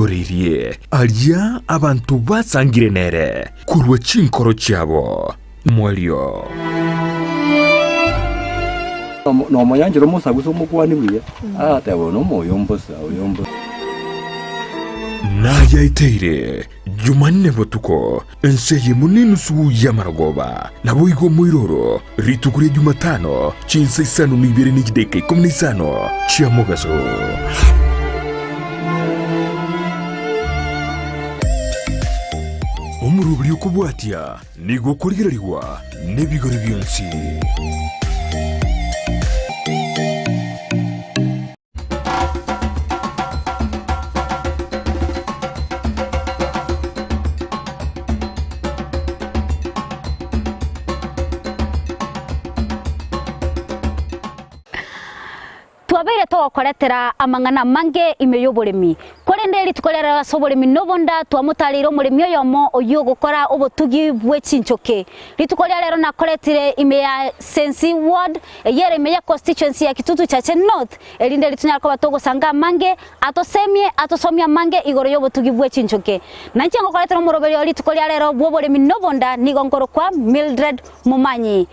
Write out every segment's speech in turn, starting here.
Oririe aria abanto basangire nere korwa chinkoro chiabo. Moerio. Nomoyanchera omosagusa omokuani buya, agateba, Oyo nomoyo mbosa, oyo mbosa. Nayaeteire Jumanne botuko, ense eyemo nenusu y'amarogoba, naboigo omoiroro, rituko ria Jumatano, chinsa isano na ibere ne chidaeka ikomi na isano chia mogaso. Omoroberi okobwatia nigo okorigererigwa nebigori bionsi. Twabeire togokoretera amang'ana amange ime y'oboremi, korende rituko ria rero ase oboremi nobonda twamotareire omoremi oyomo oyio ogokora obotugi bwe chinchoke. Rituko ria rero nakoretire ime ya Sensi Ward, eyio ere ime ya constituency ya Kitutu Chache North, erinde ritonyare koba togosanga amange, atosemie, atosomie amange igoro y'obotugi bwe chinchoke. Na inche ngokoretera omoroberio o rituko ria rero bw'oboremi nobonda nigo nkorokwa Mildred Momanyi.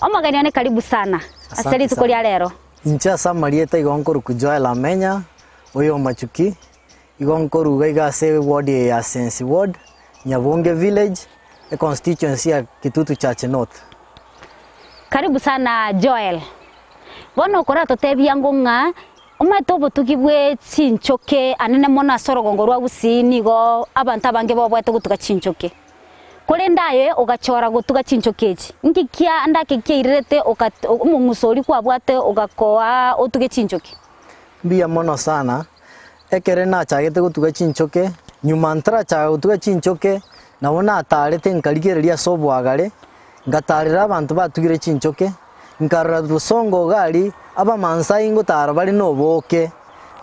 Omogeni one karibu sana ase Asante rituko sana. ria rero. Inche ase amarieta igo nkorokwa Joel Amenya, oyo o Machuki, igo nkoruga iga ase eward eye ya Sensi Ward, Nyabunge Village, econstituency ya Kitutu Chache North. Karibu sana Joel. Bono okoratotebia ango ng'a omanyete obotugi bwe chinchoke anene mono ase orogongo rwa Gusii nigo abanto abange babwate gotuga chinchoke. Korende aye ogachora gotuga chinchoki echi, inki kia ande ake kiairerete omong'uso oria kwabwate ogakoa otuge chinchoki? Mbuya mono sana, ekere nachagete gotuga chinchoke, nyuma ntarachaka gotuga chinchoke, nabo natarete nkarigereria ase oboagare, ngatarera abanto batugire chinchoke, nkarora bosongo iga aria, abamansai ngotara bare na obooke,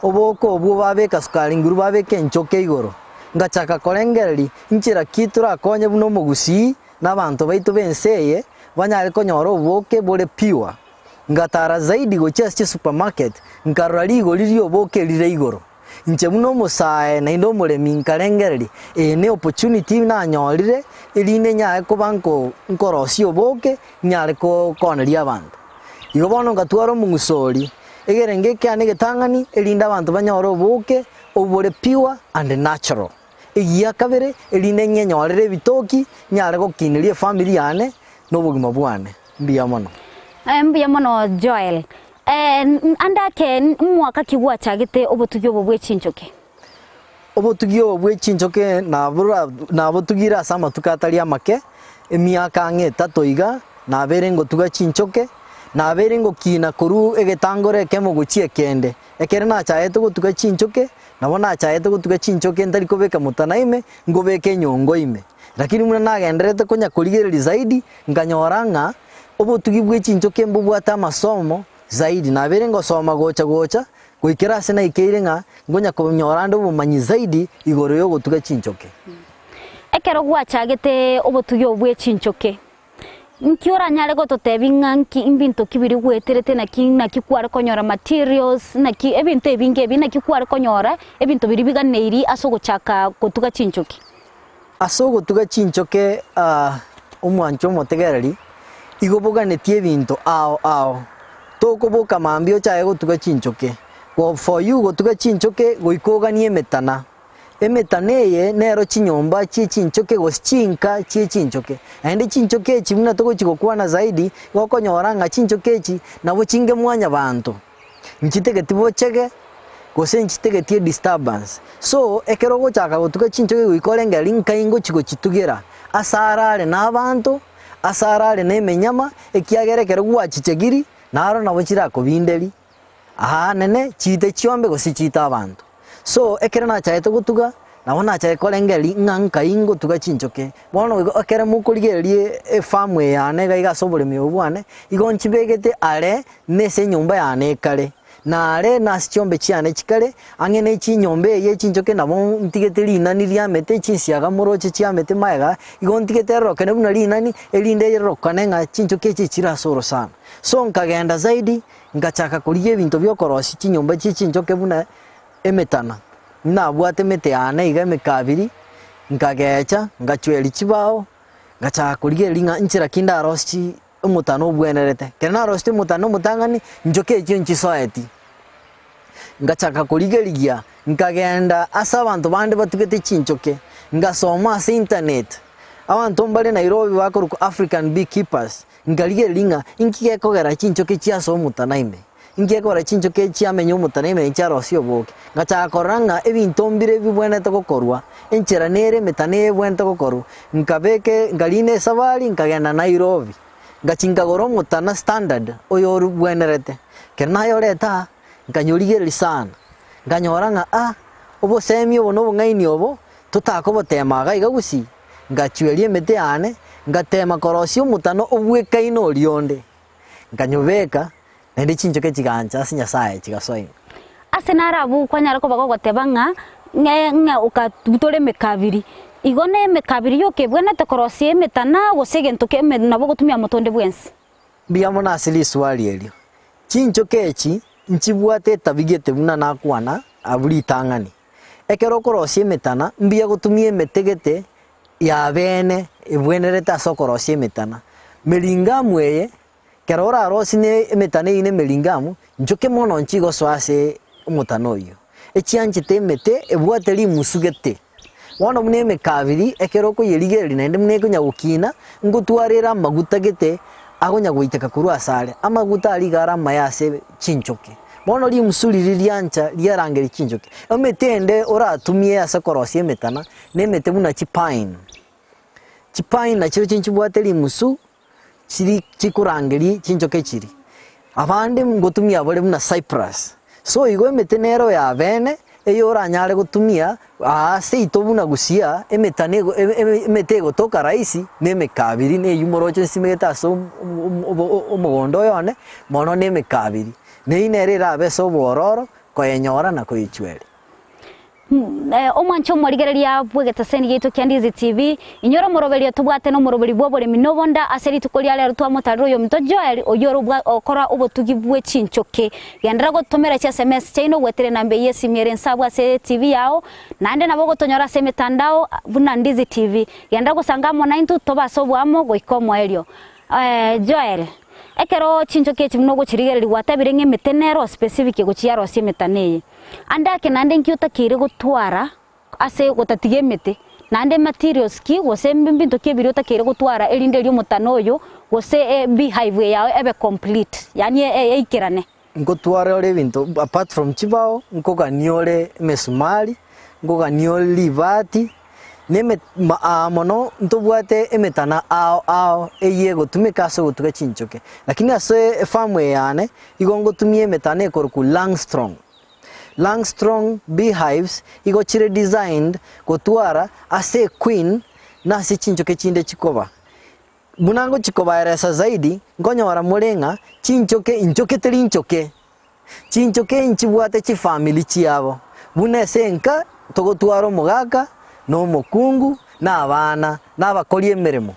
oboke obwo babeka sukari nguru babeka enchoke igoro. Ngachaka korengereria, Inchera ki torakonye buna omogusii na abanto baito b'ense eye banyare konyora oboke bore pure? Ngatara zaidi gochia ase chisupermarket, nkarora rigori ri'oboke rire igoro. Inche buna omosae naende omoremi nkarengereria, eye ne opportunity nanyorire erinde nyare koba nko nkorosia oboke nyare koneria abanto. Igo bono ngatwara omong'uso oria, egerenge ekiane egetang'ani erinde abanto banyore oboke obore pure and natural. Egia kabere, erinde nyenyorere ebitoki, nyare gokineria efamiri yane na obogima bwane. Mbuya mono. Mbuya mono Joel. Ande ake mwaka ki gwachagete obotugi obo bwe chinchoke? Obotugi obo bwe chinchoke nabotugire ase amatuko atari amake, emiaka ang'e etato iga, nabeire ngotuga chinchoke, nabeire ngokina korwa egetangoro ekemo gochia ekende. Ekero nachagete gotuga chinchoke, nabo nachagete gotuga chinchoke ntari kobeka motana ime, nkobeka enyongo ime. Lakini buna nagendererete konya korigereria zaidi, nkanyora ng'a obotugi bwe chinchoke mbobwate amasomo zaidi. Nabeire ngosoma gocha gocha, goikera ase naikeire ng'a nkonya konyora ande obomanyi zaidi igoro y'ogotuga chinchoke. Ekero gwachagete obotugi obo bwe chinchoke, Nki oranyare gototebia ng'a nki mbinto ki biria gweterete naki naki kware konyora materials naki ebinto ebinge ebi naki kware konyora ebinto biria biganeiri ase ogochaka gotuga chinchoki? Ase ogotuga chinchoke omwancho omotegereri igo boganetie ebinto ao ao, tokoboka mambia ochaye gotuga chinchoke, go for you gotuga chinchoke goika oganie emetana. Emetano eye nero chinyomba chie chinchoke gose chinka chie chinchoke. Naende chinchoke echi buna togochia gokwana zaidi, igo okonyora ng'a chinchoke echi nabo chinge mwanyabanto, nchitegeti bochege, gose nchitegeti edisturbance. So, ekero ogochaka gotuga chinchoke goika orengereria nkai ngochia gochitugera, ase arare na abanto, ase arare na emenyama, ekiagera ekero gwachichegiri, naro nabo chirakobinderi. Aa nene chiite chiombe gose chiite abanto. So ekero nachagete gotuga, nabo nachagete korengereria ng'a nkai ngotuga chinchoke. Bono igo ekero mokorigereria efarm eye yane iga iga ase oboremi obo bwane, igo nchibegete are na ase enyomba yane ekare, na are na ase chiombe chiane chikare, ang'e na echinyomba eye chinchoke nabo ntigete rinani riamete, chinsiaga moroche chiamete magega, igo ntigete erorokane buna rinani, erinde erorokane ng'a chinchoke echi chire ase orosana. So nkagenda zaidi, Ngachaka korigia ebinto bi'okorosia chinyomba chie chinchoke buna emetana. Nabwate emete yane iga emekabiri, nkagecha, ngachweria chibao, ngachaka korigereria ng'a nchera ki ndarosie chi omotano obwenerete. Ekero narosetie omotano omotang'ani, nchoke echio nchisoeti. Ngachaka korigerigia, nkagenda ase abanto bande batugete chinchoke, ngasoma ase internet, abanto mbare Nairobi bakorokwa African Bee Keepers, nkarigereria ng'a inki gekogera chinchoke chiasoa omotana ime, inki gekogera chinchoke chiamenya omotana ime chiarosia oboke. Ngachaka korora ng'a ebinto mbire bibwenerete gokorwa, enchera nere emetana eye ebwenerete gokorwa, nkabeka nkarina esabari nkagenda Nairobi. Ngachia nkagora omotana standard oyorobwenerete, ekero nayoreta aa, nkanyorigereria sana, nkanyora ng'a ah, obosemi obo na obong'aini obo, totakobotema iga iga gusii, ngachweria emete yane, ngatema korosia omotana obwekaine oria onde, nkanyobeka, naende chinchoke chigancha ase Nyasaye chigasoa ime. Ase naro abwo kwanyara koba gogoteba ng'a ng'e ng'a okabutore emekabiri. Igo ne emekabiri yoka ebwenerete korosia emetana gose egento keme nabo ogotumia moto onde bwensi. Mbuya mono ase riswali erio. Chinchoke echi nchibwate etabi gete buna nakwana abwo ritang'ani. Ekero okorosia emetana, mbuya gotumia emete gete yabeene ebwenerete ase okorosia emetana. Meringamu eye Ekero orarosie ne emetano eyio na emeringamu, nchoke mono nchigosoa ase omotano oyio. Echianchete emete ebwate rimusu gete. Bono buna emekabiri, ekero okoyerigereria naende buna ekonya gokina, ngotwara ere amaguta gete agonya goiteka korwa asare. Amaguta aria iga are amaya ase chinchoke. Bono rimusu riria riancha riarangeria chinchoke. Emete ende oratumie ase okorosia emetana, na emete buna chipine. Chipine nachio nchibwate rimusu. chiri chikorangeria chinchoke chiri, abande ngotumia bare buna cyprus. So igo emete nero ya bene eyoranyare gotumia aa seito buna gusia emetano ego emete egotoka rahisi na emekabiri na eywo moroche nsimegete ase omogondo oyo one mono na emekabiri. Na eywo nere erabe ase obwororo koyenyora na koyechweria. Omwanche omorigereria bw'egetaseni giaito kia Ndizi TV, inyora omoroberio tobwate nomoroberi bw'oboremi na obonda ase rituko ria rero twamotarire oyominto Joel oyio ore okora obotugi bwe chinchoki. Genderera gotomera chi sms chiaino goetera enamba eyio y'esimi ere nse abwo ase TV yao, naende nabo ogotonyora ase emetandao buna Ndizi TV. Genderera gosanga amo naintwe tobe ase oboamo goika omoerio. Joel, ekero chinchoki echi buna ogochirigereria gwatebire ng'a emete nero specific egochia yarosia emetano eye. Ande ake naende inki otakeire gotwara ase gotatiga emete, naende materials ki gose mbinto ki ebiria otakeire gotwara erinde erio omotano oyo gose beehive eyao ebe complete yaani eikerane. Nkotware ore ebinto apart from chibao, nkogania ore emesumari, nkogania ore ribati, na eme aa mono ntobwate emetana ao ao eyio egotumeka ase ogotuga chinchoke. Lakini ase efarm eye yane, igo ngotumia emetana ekorokwa Langstrong. Langstrong beehives igo chire designed gotwara ase equeen na ase chinchoke chinde chikoba. Buna ngochia kobaeresa zaidi, nkonyora more ng'a chinchoke inchoke teri nchoke. Chinchoke inchibwate chifamiri chiabo, buna ase enka togotwara omogaka, na omokungu, na abana, na abakori emeremo,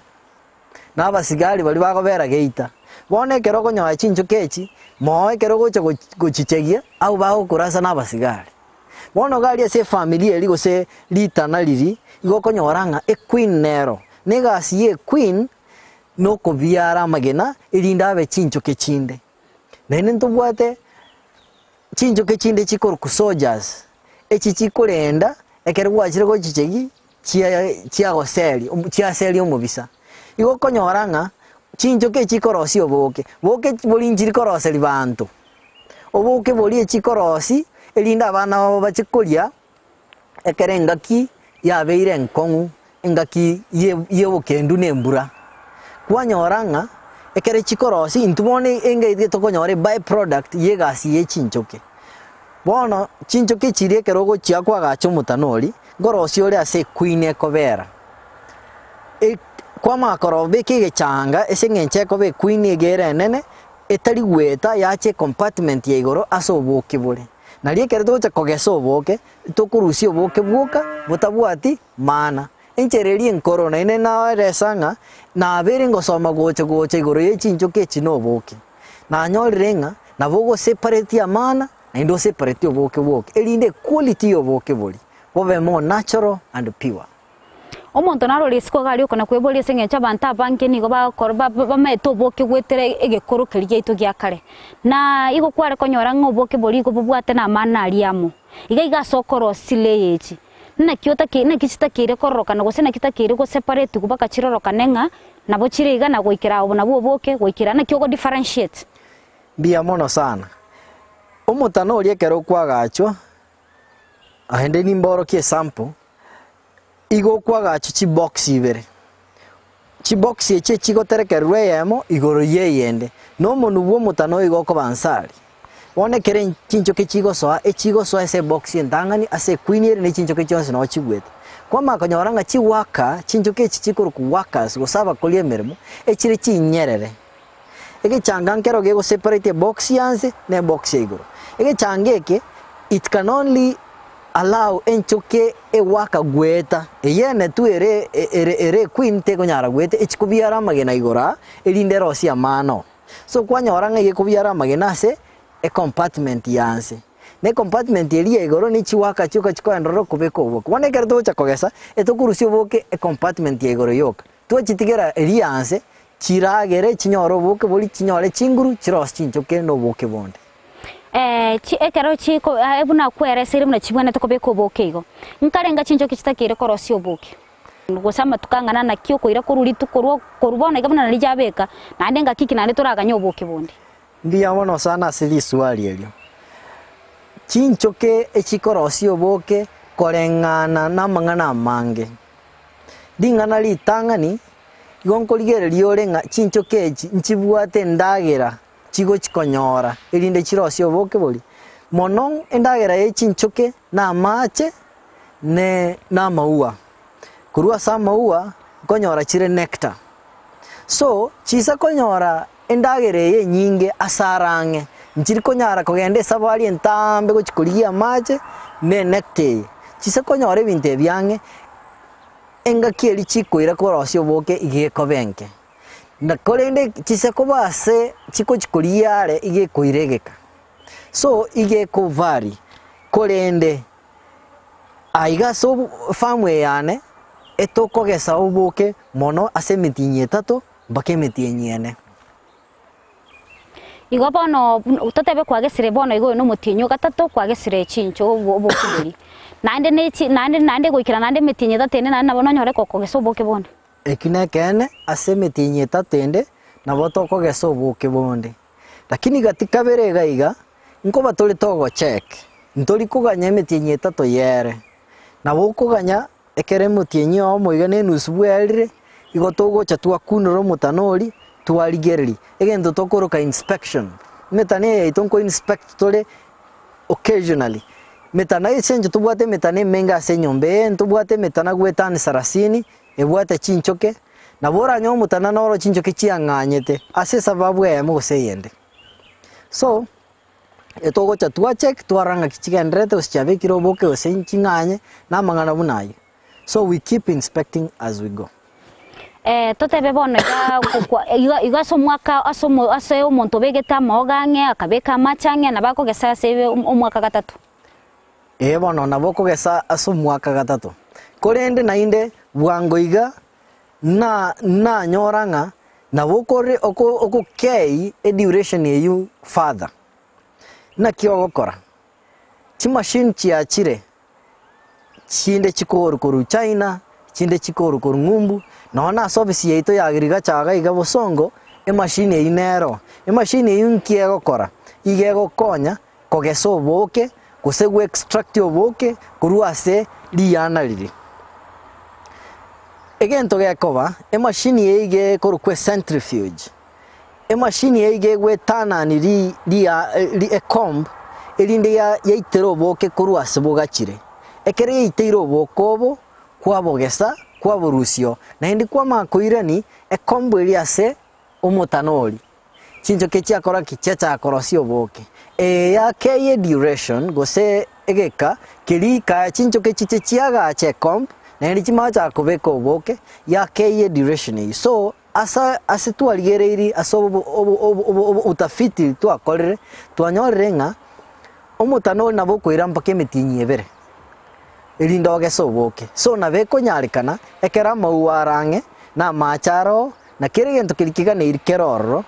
na abasigari baria bagobera geita. Bono ekero okonyora chinchoke echi, moe ekero ogocha gochichegia, abwo bagokorasa na abasigari. Bono iga aria ase efamiri eria gose ritana riria, igo okonyora ng'a equeen nero, na egasi ya equeen nokobiara amagena erinde abe chinchoke chinde. Naende ntobwate chinchoke chinde chikorokwa soldiers, echi chikorenda ekero gwachire gochichegi chia chiagoseria chiaseria omobisa. Igo okonyora ng'a chinchoke echikorosia oboke, boke bori nchiri koroseria banto, oboke boria echikorosia erinde abana babo bache koria ekero engaki yabeire enkong'u, engaki ye yobokendu na embura. Kwanyora ng'a ekere chikorosia intwe bono enga tokonyora eby product ya egasi ye chinchoke. Bono chinchoke chiria ekero ogochia kwagacha omotano oria, nkorosia ore ase equeen ekobera. Kwamanya korora obeke egechanga ase eng'encho ekoba equeen iga ere enene, etari goeta yacha ecompartment ya igoro ase oboke bore. Nario ekero togocha kogesa oboke, tokorusia oboke bwoka botabwati maana. Enchera eria enkoro naende naeresa ng'a nabeire ngosoma gocha gocha igoro ye chinchoki echi na oboke. Nanyorire ng'a nabo ogosepareti amana. naende osepareti oboke bwoke, erinde equality ya oboke boria bobe more natural and pure. Omonto narore isiko iga aria okona kweboria ase eng'encho abanto abange nigo bagokora ba- ba- bamaete oboke goetera egekoro keria giaito gia kare. Na igo kware konyora ng'a oboke boria igo bobwate na amana aria amo. Iga iga ase okorosia layer echi, naki otake naki chitakeire kororokana gose naki chitakeire goseparetigwa mpaka chirorokane ng'a nabo chire iga na goikera obo nabwo oboke goikera naki ogo differentiate. Mbuya mono sana. Omotana oria ekero okwagachwa, aende nimborokie esample, igo okwagachwa chibox ibere. Chibox echi echigoterekererwa eyemo igoro ya eyende, na omonwe bwa omotana oyo igo okoba nsari. Bono ekero chinchoki chigosoa, echigosoa ase ebox entang'ani ase equeen ere ne chinchoki chionsi nabo chigwete. Kwamanya konyora ng'a chiworker, chinchoki echi chikorokwa workers gose abakori emeremo, echire chinyerere. Egechanga nkero gego separate ebox ya nse na ebox ya igoro. Egechanga eke, it can only allow enchoki egoaka goeta, eyene tu ere ere ere equeen tekonyara goeta echi kobiara amagena igoro aa, erinde erosie amana oo. So kwanyora ng'a egekobiara amagena ase ecompartment ya nse. Na ecompartment eria ya igoro ne chiwaka chioka chikoenderera okobeka oboke. Bono ekero togocha kogesa, etokorusia oboke ecompartment ya igoro yoka. Twachitigera eria ya nse, chiragere chinyore oboke boria, chinyore chinguru, chirosie chinchoke na oboke bonde. Chi ekero chiko aye buna kwereseire buna chibwenerete kobeka oboke igo, nkarenga chinchoki chitakeire korosia oboke. Gose amatuko ang'ana naki okoira korwa rituko rwo korwa bono iga buna nario chiabeka, naende ngaki ki naende toraganye oboke bonde. Mbuya mono sana ase risuari erio. Chinchoke echikorosia oboke koreng'ana namang'ana amange. Ring'ana ritang'ani, igo nkorigereria ore ng'a chinchoke echi nchibwate endagera chigochi konyora erinde chirosie oboke boria. Mono endagera ye chinchoke na amache ne na amaua. Korwa ase amaua nkonyora chire nectar. So, chisa konyora endagera eye enyinge ase arang'e, nchiri konyara kogenda esabari entambe gochia korigia amache na enectar eye. Chisa konyora ebinto ebi ang'e, engaki eria chikoira korosia oboke iga ekoba enke. Na korende chise koba ase chikochia korigia are iga ekoira egeka. So, iga eko vary, korende aiga ase obo efamu eye yane, etokogesa oboke mono ase emetienyi etato mpaka emetienyi ene. Igo bono totebe kwagesire bono igo oyo na omotienyi o gatato kwagesire chincho obo oboke boria. Naende ne chi naende naende goikera naende emetienyi etato ende naende nabo nonyore gokogesa oboke bonde. Eki nekeene, ase emetienyi etato ende nabo tokogesa oboke bonde. Lakini gati kabere iga iga, nkoba tore togocheck, ntori koganya emetienyi etato yere. Nabo okoganya ekero emotienyi oyomo iga na enusu bwerire, igo togocha twakunora omotano oria, twarigereria. Egento tokoroka inspection. Emetano eye yaito nko inspect tore occasionally. Emetano ase eng'encho tobwate emetano emenge ase enyomba eye, ntobwate emetano goetania sarasini, ebwate chinchoke, nabo oranyore omotana noro chinchoke chiang'anyete ase esababu eyemo gose eyende. So, etogocha twacheck twarora ng'aki chigendererete gose chiabekire oboke gose ching'anye na amang'ana buna ayio. So we keep inspecting as we go. Totebe bono iga gokwa iga iga ase omwaka ase omo ase omonto obegete amaogo ang'e akabeka amache ang'e nabo akogesa ase omwaka gatato. Ee bono nabo okogesa ase omwaka gatato. Korende naende bwango iga na nanyora ng'a nabo okore oko okokei eduration eyio further. Naki ogokora? Chimachine chiachire, chinde chikorwa korwa China, chinde chikorwa korwa ng'umbu, nonya na ase ofisi yaito ya agriculture iga iga bosongo, emachine eyio nero. Emachine eyio nki egokora? Iga egokonya kogesa oboke, gose go extract oboke korwa ase riyana riria. Egento gekoba, emachine eye iga ekorokwa ecentrifuge, emachine eye iga egwetanani ri riya ri ecomb erinde ya yaitera oboke korwa ase bogachire. Ekero yaiteire oboke obo, kwabogesa, kwaborusia oo, naende kwamanya koirani ecomb eria ase omotano oria. Chinchoki chiakora ki? Chiachaka korosia oboke. Eye yakeyie duration gose egeka keria kaya chinchoki chiche chiagacha ecomp naende chimachaka kobeka oboke yakeyie duration eyio. So ase ase twarigereiri ase obo obo obo obo utafiti twakorire twanyorire ng'a. Omotana oria nabo okoira mpaka emetienyi ebere, erinde ogese oboke. So nabo ekonyarekana, ekero amauga are ang'e, na amache aroo, na kera egento keria keganeiri kere ororo,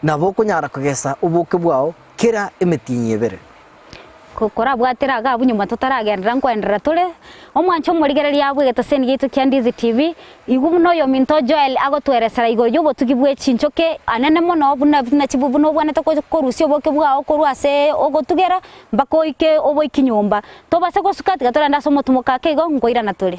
nabo okonyara kogesa oboke bwao kera emetienyi ebere. Korabwatera iga abwo nyuma totaragenderera nkoenderera tore, omwanche omorigereria bw'egeteseni giaito kia Ndizi TV, igwa buna oyominto Joel agotweresera igoro y'obotugi bwe chinchoke anene mono buna buna chibu buna obwenerete korusia oboke bwao korwa ase ogotugera mpaka oike oboikie nyomba. Tobase gosuka tiga torende ase omotumoka ake igo nkoirana tore.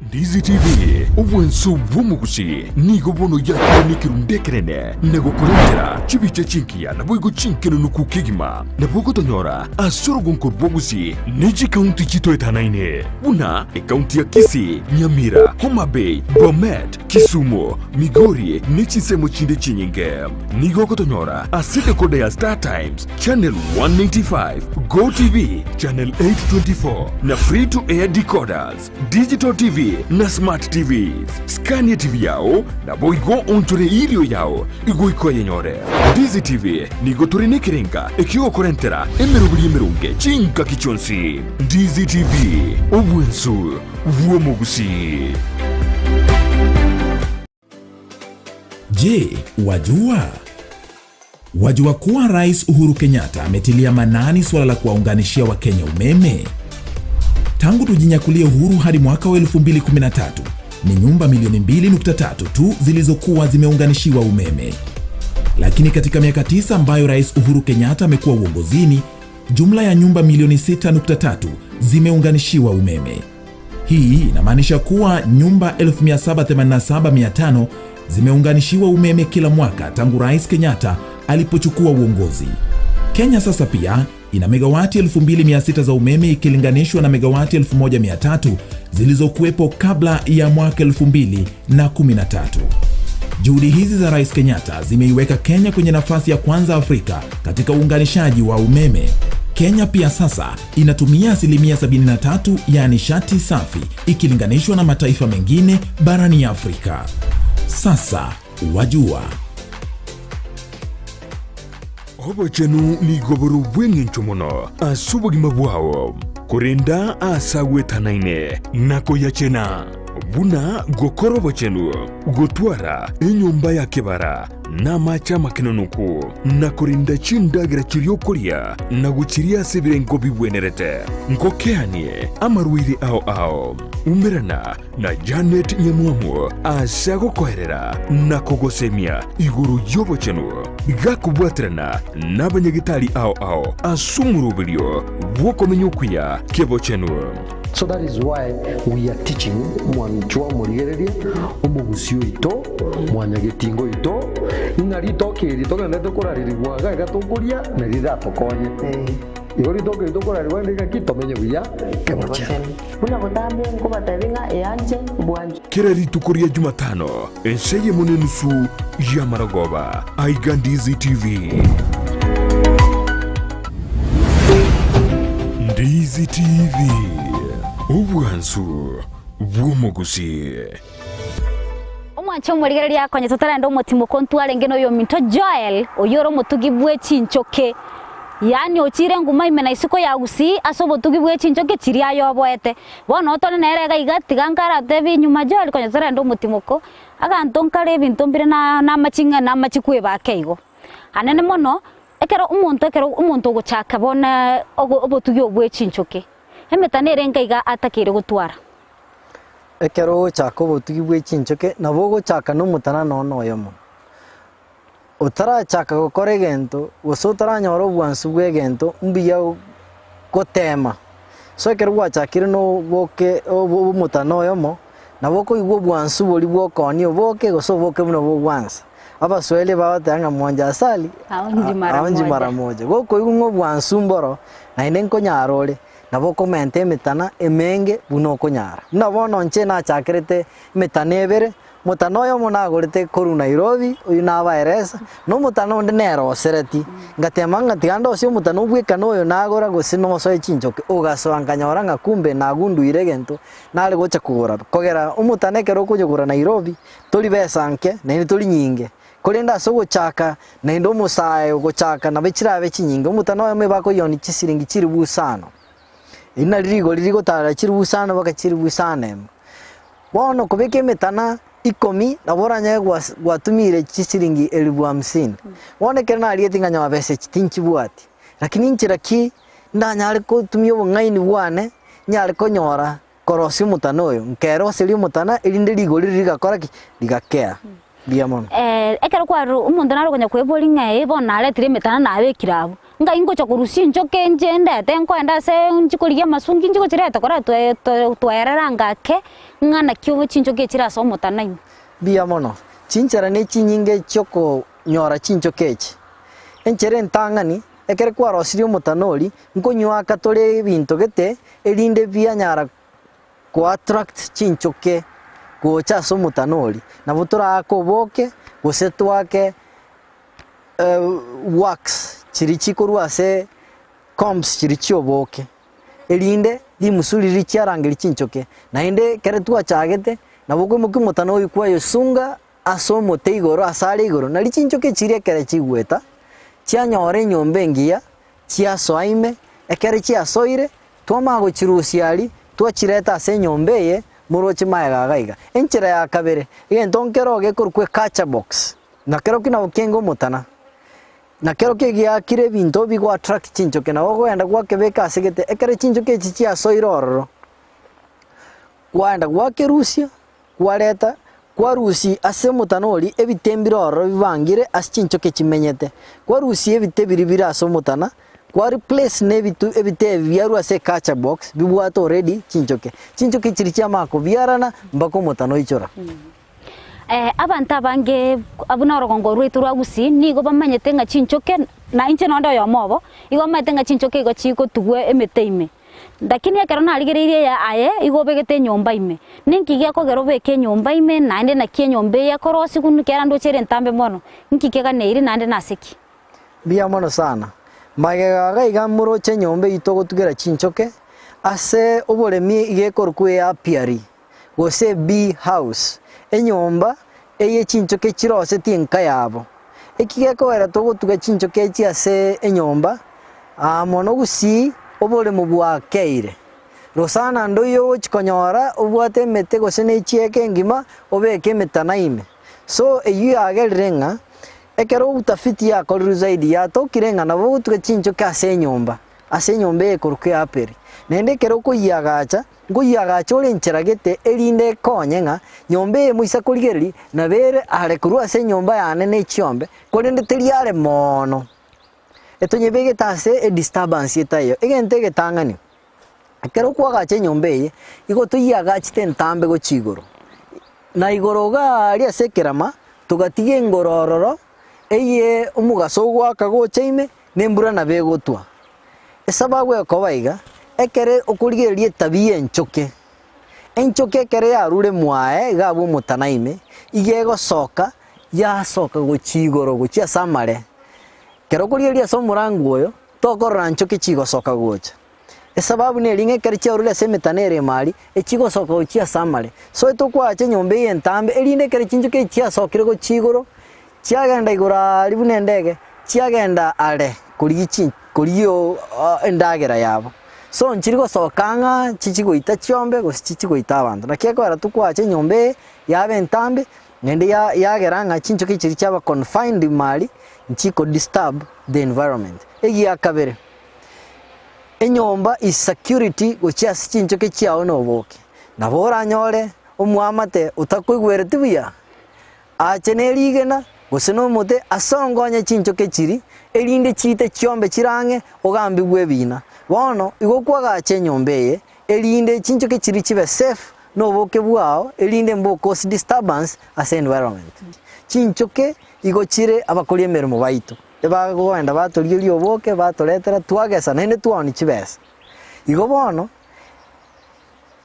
Ndizi TV, obwanso bw'omogusi, nigo bono yakire nekerundu ekenene na gokorentera chibicha chingiya naboigo chinkenenuku kegima. Nabo ogotonyora ase orogonko rw'ogusi ne chikaunti chitoetanaine buna ekaunti ya Kisii, Nyamira, Homa Bay, Bomet, Kisumu, Migori ne chinsemo chinde chinyinge. Nigo ogotonyora ase decoder ya Star Times, Channel 195, Go TV, Channel 824 na Free to Air decoders. Digital TV na Smart TVs. Skania TV yao, naboigo onchore irio yao igoika oyenyore. Ndizi TV nigo tore nekerenga ekiogokorentera emeroberi emeronge chingaki chionsi. Ndizi TV, obwensu bw'omogusii. Je, wajua? Wajua kuwa Rais Uhuru Kenyatta ametilia maanani suala la kuwaunganishia Wakenya umeme? Tangu tujinyakulie uhuru hadi mwaka wa 2013 ni nyumba milioni 2.3 tu zilizokuwa zimeunganishiwa umeme. Lakini katika miaka tisa ambayo Rais Uhuru Kenyatta amekuwa uongozini, jumla ya nyumba milioni 6.3 zimeunganishiwa umeme. Hii inamaanisha kuwa nyumba 787,500 zimeunganishiwa umeme kila mwaka tangu Rais Kenyatta alipochukua uongozi. Kenya sasa pia ina megawati 2600 za umeme ikilinganishwa na megawati 1300 zilizokuwepo kabla ya mwaka 2013. Juhudi hizi za Rais Kenyatta zimeiweka Kenya kwenye nafasi ya kwanza Afrika katika uunganishaji wa umeme. Kenya pia sasa inatumia asilimia 73 ya nishati safi ikilinganishwa na mataifa mengine barani Afrika. Sasa wajua. Obochenu nigo bore obw'engencho mono ase obogima bwao, korenda aase agwetanaine na koyachena, buna gokora obochenu, gotwara enyomba ya kebara, na amache amakenonoku, na korenda chindagera chiria okoria, na gochiria ase ebirengo bibwenerete. Ngokeanie amarwaire ao ao. Umerana na Janet Nyamwamu ase agokoerera na kogosemia igoro y'obochenu, gakobwaterana nabanyagitari ao ao ase omoroberio bw'okomenya okuya k'ebochenu. So that is why we are teaching mwanchwa omorigereria omogusi oito mwanyagetinga oito ng'a ritoke eri togenderete korarerigwa iga iga tokoria na riratokonye. Igo ritoke eri tokorarerigwa rinde ng'aki tomenye buya kebochenu. Buna botambe nkobatebie ng'a eanche bwanchwe. Kera rituko ria Jumatano, ense eyemo nenusu y'amaragoba, aiga Ndizi TV. Ndizi TV, obwansu bw'omogusii. Omwanche omorigereria akonye totarenda omotimoko ntwarenge noyominto Joel, oyio ore omotugi bwe chinchoke. Yaani ochiire enguma ime na isiko ya Gusii ase obotugi bwe chinchoke chiria ayoboete. Bono otore nere iga iga tiga nkaratebie nyuma Joel konya totarenda omotimoko, aganto nkare ebinto mbire na namaching'a namachi kweba ake igo. Anene mono, ekero omonto ekero omonto ogochaka bono obotugi obo bwe chinchoke, emetano ere enke iga atakeire gotwara. Ekero ogochaka obotugi bwe chinchoke, nabo ogochaka na omotana nonya oyomo. Otarachaka gokora egento, gose otaranyora obwansu bw'egento, mbuya goteema. So ekero gwachakire na oboke omotana oyomo, nabo okoigwa obwansu boria bwa okoonia oboke gose oboke buna bogwansa. Abaswahili bagoteba ng'a mwonja asali, Aonji mara aonji moja. mara moja. Gokoigwa ng'a obwansu mboro, naende nkonyara ore, nabo okomenta emetana emenge buna okonyara. Buna bono inche nachakerete emetana ebere, Omotana oyomo nagorete korwa Nairobi, oyio nabaeresa, na omotana onde nerosereti. Ngatema ng'a tiga ndosie omotana obwekane oyo nagora gose nosoe chinchoke. Ogasoa nkanyora ng'a kumbe nagunduire egento nare gocha kogora. Kogera omotana ekero okoyogora Nairobi, tori besa nke naende tori nyinge. Korende ase ogochaka, naende omosae ogochaka nabo chirabe chinyinge, omotana oyomo ebakoyoni chisiringi chilifu isano. Eri nari rigori rigotarera chilifu isano mpaka chilifu isano emo. Bono kobeka emetana ikomi nabo oranyare gwas gwatumire chisiringi elifu hamsini. Bono ekero narigetie nganyora besa echi tinchibwati, lakini inchera ki ndanyare kotumia obong'aini bwane nyare konyora korosia omotana oyo, nkeroseria omotana erinde rigori riria rigakora ki? Rigakea. Mbuya mono. Ekero kwarure omonto nare okonya kweboria ng'a ee bono naretire emetana nabekire abwo, ngai ngocha korusia enchoka enche ndete nkoenda ase nchi korigia amasungi nchi gochireta kore twe twe twaerera ngake ng'a naki obo chinchoka echire ase omotana ime. Mbuya mono. Chinchera ne chinyinge chiokonyora chinchoka echi. Enchera entang'ani, ekero kwarosirie omotana oria, nkonywaka tore ebinto gete erinde bianyara koattract chinchoke gocha ase omotana oria, nabo toraake oboke gose toake wax chiria chikorwa ase combs chiria chia oboke, erinde rimusu riria chiarangeria chinchoke. Naende ekero twachagete, nabo okoimokia omotana oyio kwayosunga ase omote igoro ase are igoro, nario chinchoke chiria ekero chigweta, chianyora enyomba engiya, chiasoa ime, ekero chiasoire, Twamanya gochirusia aria, twachireta ase enyomba eye, moroche magega iga iga. Enchera ya kabere, egento nkero gekorokwa eculture box, na kerokio nabo kenge omotana, na kerokio egiakire ebinto bigo attract chinchoke, nabo okogenda gwakebeka ase gete, ekero chinchoke echi chiasoire ororo, kwaenda gwakerusia, kwareta, kwarusia ase omotana oria ebite mbire ororo bibangire ase chinchoke chimenyete, kwarusia ebite biria bire ase omotana, kwa replace na ebitu ebite ebi biarwa ase eculture box bibwate already chinchoke. Chinchoke chiria chiamanya kobiarana mpaka omotana oichora. Abanto abange buna orogongo rwaito rwa Gusii nigo bamanyete ng'a chinchoke, na inche nonde oyomo obo, igo bamanyete ng'a chinchoke igo chigotugwa emete ime. Lakini ekero narigereirie eye aye igo obegete enyomba ime. Ninki gekogera obeke enyomba ime, naende naki enyomba eye ekorosigwa, kera ndoche ere entambe mono, nki keganeiri naende nase ki? Mbuya mono sana. Magega iga iga moroche enyomba eyio togotugera chinchoke, ase oboremi iga ekorokwa eapiary, gose bee house, enyomba eye chinchoke chirosetie enka yabo. Eki gekogera togotuga chinchoke echi ase enyomba, aa mono gusii oboremo bwakeire. Rosana ndoiyo ogochi konyora obwate emete gose ne echieka engima obeke emetana ime. So eyio yagerire ng'a ekero utafiti yakorirwe zaidi yatokire ng'a nabo ogotuga chinchoke ase enyomba, ase enyomba eye ekorokwa eaperi. Naende ekero okoyiagacha, Nkoyiagacha ore enchera gete, erinde ekonye ng'a nyomba eye moisa korigereria nabo ere are korwa ase enyomba yane ne chiombe, korende teri are mono. Etonyebegete ase edisturbance etaiyo. Egento egetang'ani, ekero okoagacha enyomba eye, igo toyiagachete entambe gochia igoro, na igoro iga aria ase ekerama, togatiga engoro ororo, eye omogaso ogoaka gocha ime, na embura nabo egotwa. Esababu ekoba iga, ekero okorigereria etabi y'enchoke, enchoke ekero yarure mwaye iga abwo omotana ime, iga egosoka yasoka gochia igoro gochia ase amare. Ekero okorigereria ase omorango oyo, tokorora nchoke chigosoka gocha. Esababu neri ng'a ekero chiarure ase emetana ere ime aria, echigosoka gochia ase amare. So tokoacha enyomba eye entambe, erinde ekero chinchoke echi chiasokire gochia igoro, Chiagenda igoro aaria buna endege, chiagenda are korigia chi korigia endagera yabo. So nchiri gosoka ng'a chichi goita chiombe gose chichi goita abanto. Naki ekogera tokoacha enyomba eye yaba entambe, naende ya yagera ng'a chinchoki chiria chiaba confined ime aria, nchiko disturb the environment. Egia kabere, enyomba is security gochia ase chinchoki chiao na oboke. Nabo oranyore omoamate otakoigwereti buya. Aache ne rigena, gose nomote, ase ongonye chinchoke chiria, erinde chiite chiombe chire ang'e, ogambigwe ebiina. Bono igo kwagacha enyomba eye, erinde chinchoke chiria chibe safe na oboke bwao, erinde mbo cause disturbance ase environment. Chinchoke igo chire abakori emeremo baito, ebagoenda batorigeria oboke, batoretera, twagesa naende twaonia chibesa. Igo bono.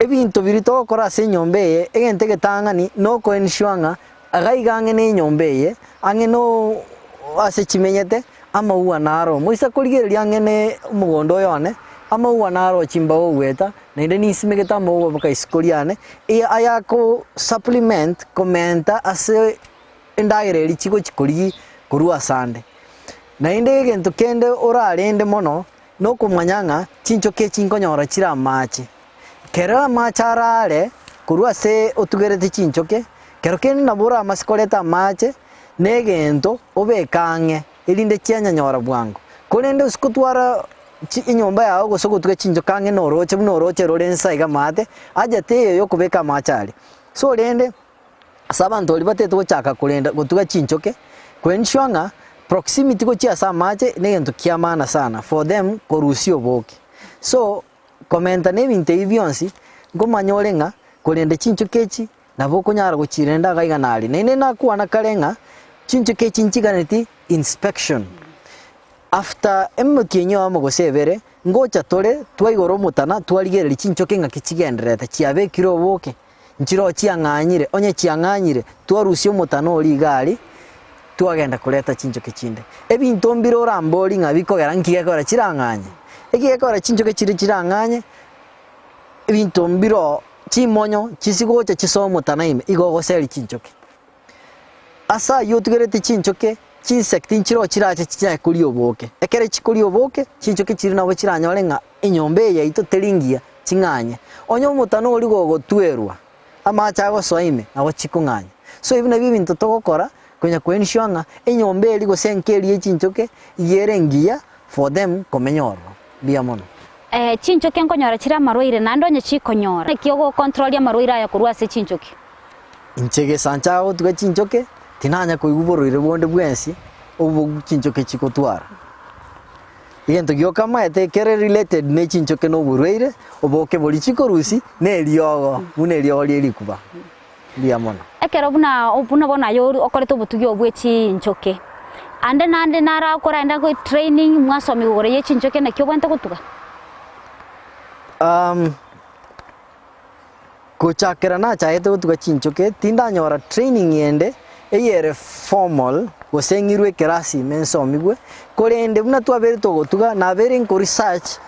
Ebinto biria togokora ase enyomba eye, egento egetang'ani nokoensure ng'a iga iga ang'e na enyomba eye, ang'e no ase chimenyete, amaua naro. Moisa korigereria ang'e na omogondo oyo one, amaua naro chimbago ogoeta, naende ninsimegete amaua mpaka isiko riane, aya ako supplement komenta ase. Endagera eria chigochi korigia korwa asande. Naende egento kende orarende mono nokomanya ng'a chinchoki echi nkonyora chire amache. Kero amache arare korwa ase otugerete chinchoki, kero kende nabo oramase koreta amache na egento obeke ang'e erinde chianyanyora bwango. Korende ase gotwara chi enyomba yago gose gotuga chinchoki ang'e na oroche buna oroche rore nsa iga maate, haja teiyo ya okobeka amache aria. So rende. Ase abanto baria batete gochaka korenda gotuga chinchoke, koensure ng'a proximity gochia ase amache negento kia maana sana for them korusia oboke. So, komenta na ebinto ebi bionsi, nkomanya ore ng'a korenda chinchoke echi nabo okonyara gochirenda iga iga na aria. Naende nakwana kare ng'a chinchoke echi nchiganeti inspection. After emetienyi oyomo gose ebere, ngocha tore twaigora omotana twarigereria chinchoke ng'aki chigendererete, chiabekire oboke. Nchiroo chiang'anyire, onye chiang'anyire, twarusia omotana oria iga aria, twagenda koreta chinchoke chinde. Ebinto mbire orambori ng'a bikogera nki gekogera chirang'anye? Eki gekogera chinchoke chiria chirang'anye, ebinto mbiroo chimonyo chisigocha chisoe omotana ime, igo ogoseria chinchoke. Ase ayio otigereti chinchoke, chinsect nchiroo chirache chichake koria oboke. Ekero chikoria oboke, chinchoke chiria nabo chiranyore ng'a enyomba eye yaito teri ngiya, ching'anye. Onye omotana oria gogotwerwa, amache agosoa ime, nabo chikong'anya. So ebi nabio ebinto togokora, konya ko ensure ng'a enyomba eria gose enka eria ye chinchoke, iga ere engiya for them komenya ororo. Mbuya mono. Chinchoke nkonyora chire amarwaire, naende onye chikonyora, naki ogocontrol amarwaire aya korwa ase chinchoke? Inche gesancha agotuga chinchoke, tinanya koigwa borwaire bonde bwensi obwo chinchoke chigotwara. Egento gioka amaete kere related ne chinchoke na oborwaire, oboke boria chikorusia na eriogo, buna eriogo rie rikuba. Mbuya mono. Ekero buna buna bono aye okorete obotugi obwo bwe chinchoke, ande nande naro okoraenda go training mwasomiwa igoro ye chinchoke naki obwenerete gotuga? Gochakera nachagete gotuga chinchoke, tindanyora training ende eyere formal gose ng'irwe ekerasi ime nsomigwe, korende buna twabeire togotuga nabeire nko research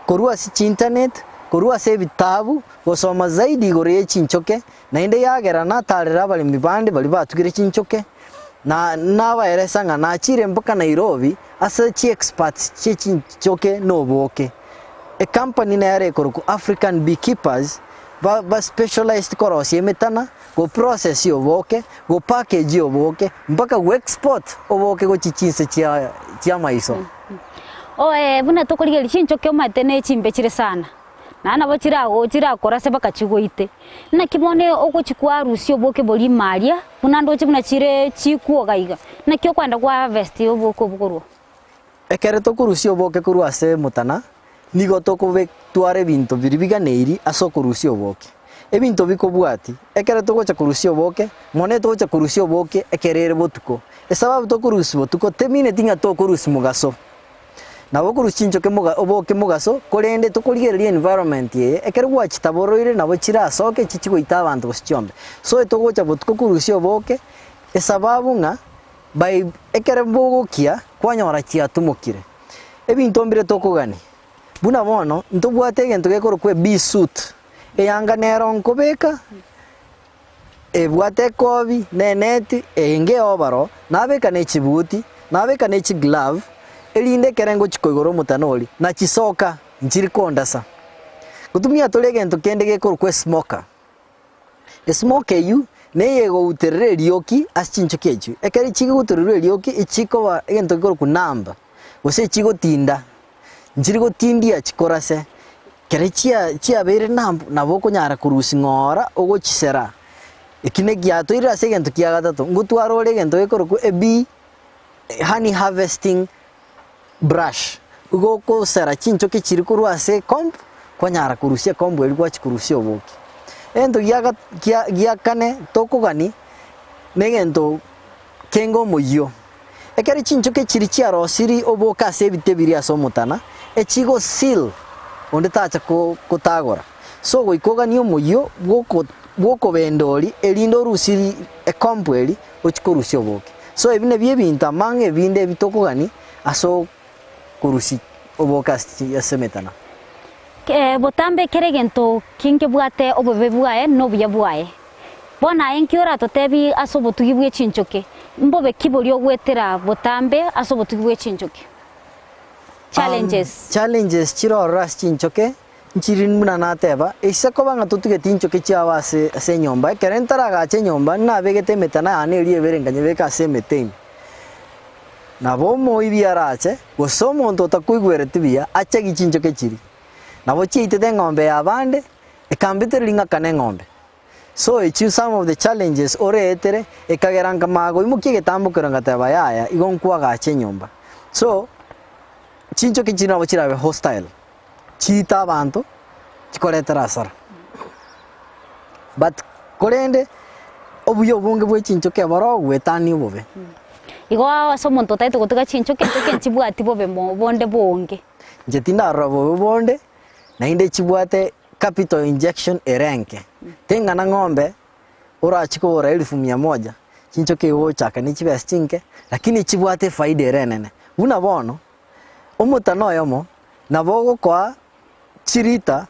korwa ase chinternet, korwa ase ebitabu, gosoma zaidi igoro ye chinchoke, naende yagera natarera abaremi bande baria batugire chinchoke, na nabaeresa ng'a nachire mpaka Nairobi ase chiexperts chie chinchoke na oboke. Ecompany nere ekorokwa African Beekeepers ba ba specialized korosia emetana, go process oboke, go package oboke, mpaka go export oboke gochia chinse chia chiamaiso. Oe buna tokorigereria chinchoki omanyete ne chimbe chire sana, naende nabo chirago chirakorase mpaka chigoite. Naki bono ogochia kwarusia oboke boria ime aria, buna ndoche buna chire chikwoga iga, naki okoenda kwa harvest oboke obwo korwa oo? Ekero tokorusia oboke korwa ase omotana, nigo tokobetwara ebinto biria biganeiri ase okorusia oboke. Ebinto bikobwati, ekero togocha korusia oboke, mono etogocha korusia oboke ekero ere botuko. Esababu tokorusia botuko temineti ng'a tokorusia mogaso. Nabo okorusia chinchoke moga oboke mogaso, korende tokorigereria environment eye, ekero gwachitaboroire nabo chirasoke chichi goita abanto gose chiombe. So etogocha botuko korusia oboke, esababu ng'a. By ekero bogokia kwanyora chiatumokire. Ebinto mbire tokogania. Buna bono ntobwate egento gekorokwa ebee suit, eyanga nero nkobeka, ebwate ekobi, na eneti, eye eobaro, nabeka ne chibuti, nabeka ne chiglove, erinde ekere ngochia koigora omotana oria, nachisoka, nchiri kondasa. Ngotumia tore egento kende gekorokwa esmoker. Esmoke eyio neyegouterera erioki ase chinchoki echio. Ekero chigoutererwa erioki, echikoba egento gekorokwa numb, gose echigotinda, nchiri gotindia chikorase. Ekero chia chiabeire numb, nabo okonyara korusia ng'ora ogochisera. Eki negiatoire ase egento kia gatato, ngotwara ore egento gekorokwa ebee honey harvesting brush, igo okosera chinchoki chiria korwa ase ecomb, kwanyara korusia ecomb eria gwachia korusia oboke. Egento gia gia gia kane tokogani, na egento kenge omoyio. Ekero chinchoki chiria chiarosirie oboke ase ebite biria ase omotana, echigo seal onde tacha ko kotagora. So goika oganie omoyio bwoko bwokobenda oria erinde orusie ecomb eria ochie korusia oboke. So ebi nabio ebinto amang'e ebinde ebi tokogania ase okorusia oboke ase ase emetana. Botambe kera egento kinkebwate obobe bwaye na obuya bwaye. Bono aye nki oratotebi ase obotugi bwe chinchoke? Mbobe ki boria ogwetera botambe ase obotugi bwe chinchoke? Challenges. Challenges chire ororo ase chinchoke, nchiri buna nateba, ase koba ng'a totugeti chinchoke chiabo ase ase enyomba, ekero ntaragacha enyomba nabegete emetana yane eria ebere nkanyebeka ase emete ime. Nabo omoibi arache, gose omonto otakoigwereti buya, achagi chinchoke chiria. Nabo chiaitete eng'ombe y'abande, ekambetereria ng'akane eng'ombe. So echio some of the challenges oreetere, ekagera nkamanya koimokia egetambokero ngateba yaya igo nkwagacha enyomba. So, chinchoki chiria nabo chirabe hostile, chiite abanto, chikoretere hasara. But korende, obuya obonge bwa echinchoki eboro goetania obobe. Igo ase omonto otagete gotuga chinchoki, enchoki nchibwati bobe mo bonde bonge. Inche tindarora bobe bonde, naende chibwate Capital injection ere enke. Teng'ana ng'ombe orachie kogora elfu mia moja, chinchoki egochaka ne chibesa chinke, lakini chibwate efaida ere enene. Buna bono, omotana oyomo nabo ogokoa chilita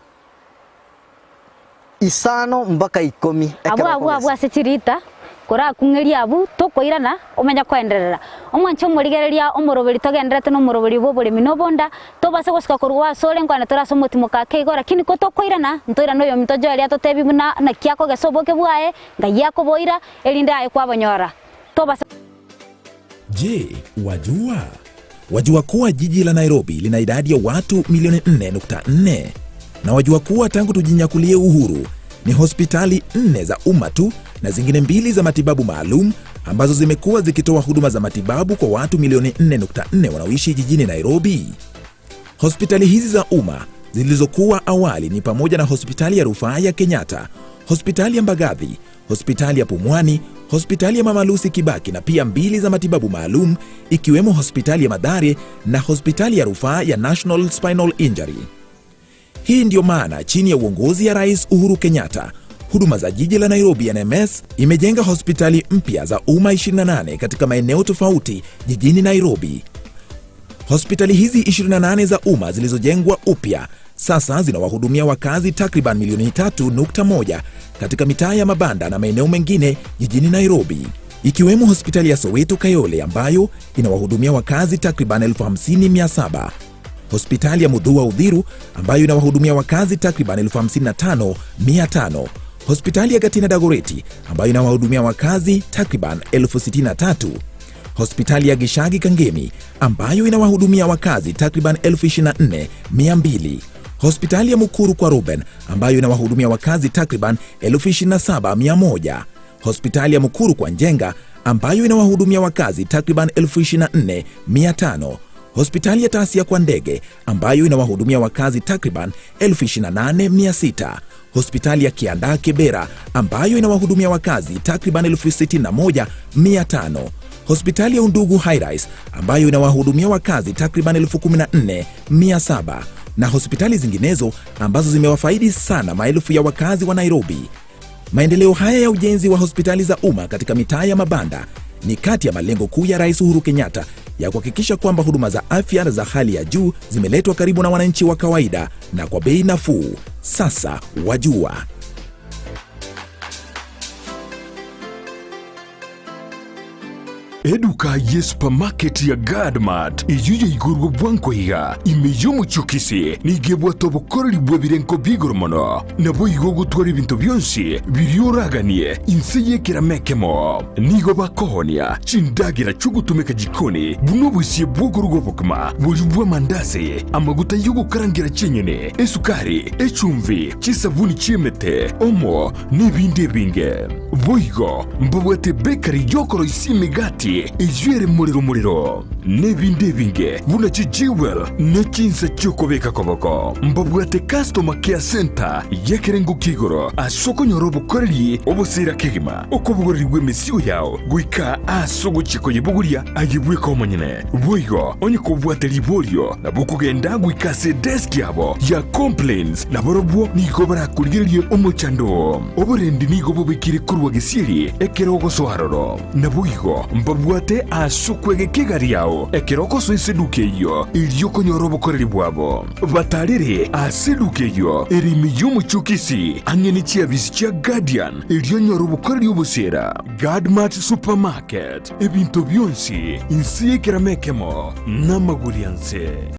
isano mpaka ikomi Abwo ekero abwo abwo okogesa. ase chilita, korakung'erie abwo, tokoirana, omanye koenderera. Omwanche omorigereria omoroberi togendererete nomoroberi bw'oboremi na obonda, Tobase gosuka korwa asore nkwane tore ase omotimoka ake igo, lakini ko tokoirana, ntoirane oyominto Joeli atotebie buna naki akogesa oboke bwaye, ng'ai akoboira, erinde aye kwabonyora. Tobase. Je, wajua? Wajua kuwa jiji la Nairobi lina idadi ya watu milioni 4.4? Na wajua kuwa tangu tujinyakulie uhuru ni hospitali nne za umma tu na zingine mbili za matibabu maalum ambazo zimekuwa zikitoa huduma za matibabu kwa watu milioni 4.4 wanaoishi jijini Nairobi. Hospitali hizi za umma zilizokuwa awali ni pamoja na hospitali ya rufaa ya Kenyatta, hospitali ya Mbagathi, hospitali ya Pumwani, hospitali ya Mama Lucy Kibaki na pia mbili za matibabu maalum ikiwemo hospitali ya Mathare na hospitali ya rufaa ya National Spinal Injury. Hii ndiyo maana chini ya uongozi ya Rais Uhuru Kenyatta, huduma za jiji la Nairobi NMS imejenga hospitali mpya za umma 28 katika maeneo tofauti jijini Nairobi. Hospitali hizi 28 za umma zilizojengwa upya sasa zinawahudumia wakazi takriban milioni 3.1 katika mitaa ya mabanda na maeneo mengine jijini Nairobi, ikiwemo hospitali ya Soweto Kayole ambayo inawahudumia wakazi takriban 50,700, hospitali ya Mudhua Udhiru ambayo inawahudumia wakazi takriban 55,500, hospitali ya Gatina Dagoreti ambayo inawahudumia wakazi takriban 63,000, hospitali ya Gishagi Kangemi ambayo inawahudumia wakazi takriban 24,200, hospitali ya Mukuru kwa Ruben ambayo inawahudumia wakazi takriban 27,100, hospitali ya Mukuru kwa Njenga ambayo inawahudumia wakazi takriban 24,500, hospitali ya Tasia kwa Ndege ambayo inawahudumia wakazi takriban 28,600, hospitali ya Kiandaa Kibera ambayo inawahudumia wakazi takriban 61,500, hospitali ya Undugu Highrise ambayo inawahudumia wakazi takriban 14,700 na hospitali zinginezo ambazo zimewafaidi sana maelfu ya wakazi wa Nairobi. Maendeleo haya ya ujenzi wa hospitali za umma katika mitaa ya mabanda ni kati ya malengo kuu ya Rais Uhuru Kenyatta ya kuhakikisha kwamba huduma za afya za hali ya juu zimeletwa karibu na wananchi wa kawaida na kwa bei nafuu. Sasa wajua. Eduka ye supermarket ya Gadmart eyio yaigorwe bwango iga ime y'omochie o Kisii nigo ebwate obokoreri bw'ebirengo bia igoro mono. Naboigo ogotwara ebinto bionsi biria oraganie inse y'ekerama ekemo. Nigo bakoonia chindagera chi'ogotumeka jikoni buna obosie bw'okoruga obokima, boria bw'amandasi, amaguta y'ogokarangera chinyeni, esukari, echumbi, chisabuni chi'emete, omo, n'ebinde ebinge. Boigo mbabwate bakery y'okoroisia emegati eyio ere morero morero, n'ebinde ebinge buna chijewel ne chinsa chi'okobeka koboko. Mbabwate customer care centre y'ekerengo kia igoro ase okonyora obokoreri obosira kegima, okobogorerigwa emesigo yao goika ase ogochia koyebogoria aye bweka omonyene. Boigo onye kobwate riborio, nabo okogenda goika ase edesk yabo ya complaints, na barobwo nigo barakorigererie omochando oo. Oborendi nigo bobekire korwa gesieri ekero ogosoa aroro. Naboigo mbabwate. Babwate ase okwegeka egari yao ekero ogosoa ase eduka eyio, erio okonyora obokoreri bwabo. Batarere ase eduka eyio ere ime y'omochie o Kisii, ang'e ne chiabisi chia Guardian, erio onyore obokoreri obosiera. Guardmart Supermarket, ebinto bionsi inse y'ekerama ekemo, namagori anse.